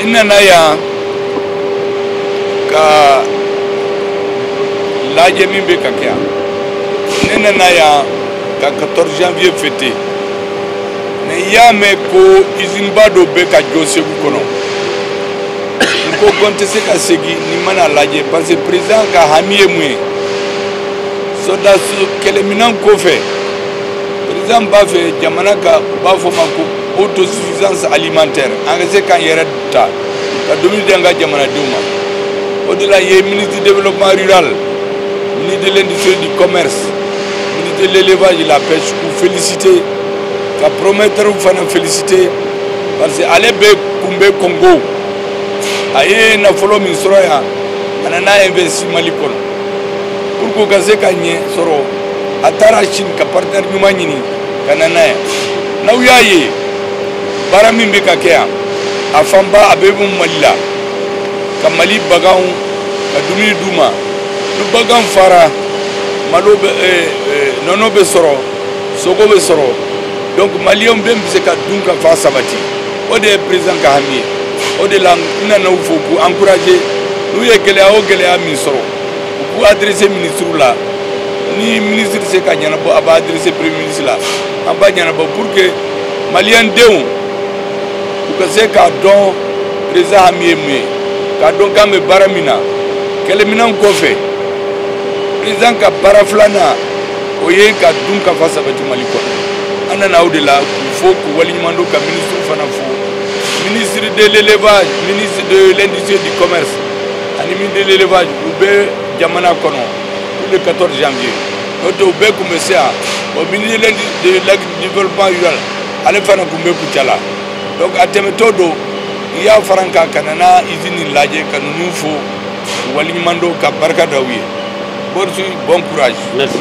N nana yan ka lajɛ min bɛ ka kɛ yan. Ne nana yan ka 14 janvier fêter. Mais i y'a mɛn ko usine ba dɔ bɛ ka jɔ Segu kɔnɔ. N ko ko n tɛ se ka segin ni n mana lajɛ, parce que président ka hami ye mun ye? Sɔrɔdasi kɛlɛminɛn kɔfɛ, président b'a fɛ jamana ka, u b'a fɔ ma ko autosuffisance alimentaire, an ka se k'an yɛrɛ ta ka dumuni di an ka jamanadenw ma. O de la n ye ministre du développement rural, ministre de l'industrie, du commerce, ministre de l'élevage et la pêche k'u féliciter, ka promoteur fana féliciter, parce que ale bɛ kun bɛ Congo, a ye nafolo min sɔrɔ yan, a nana investi Mali kɔnɔ pour que u ka se ka ɲɛ sɔrɔ. A taara Chine ka partenaire ɲuman ɲini ka na n'a ye. N'aw y'a ye baara min bɛ ka kɛ yan, a fanba a bɛ bɔ Mali la, ka Mali baganw ka dumuni d'u ma. Ni bagan fara, malo bɛ, nɔnɔ bɛ sɔrɔ, sogo bɛ sɔrɔ. Donc maliyɛnw bɛɛ bɛ se ka dun ka fa sabati. O de ye président ka hami ye. O de la n nana u fo k'u encourager. N'u ye gɛlɛya o gɛlɛya min sɔrɔ, u k'u adresser ministre la. Ni ministre se ka ɲɛnabɔ, a b'a adresser premier ministre la, an b'a ɲɛnabɔ, pour que maliyɛn denw u ka se k'a dɔn président hami ye mun ye, k'a dɔn k'an bɛ baara min na. Kɛlɛminɛn kɔfɛ, président ka baara filanan, o ye ka dun ka fa sabati Mali kɔnɔ. An nana o de la k'u fo, k'u waleɲuman dɔn, ka ministre fana fo, ministre de l'élevage, ministre de l'industrie, du commerce ani ministre de l'élevage. U bɛ jamana kɔnɔ pour le 14 janvier, n'o tɛ u bɛɛ tun bɛ se yan. O ministre de développement rural, ale fana tun bɛ Kucala. Donc a tɛmɛtɔ don, i y'a fara n kan ka na n'a usine lajɛ, ka ninnu fo, k'u waleɲuman dɔn, ka barika da u ye. Bonne, bon courage. Merci.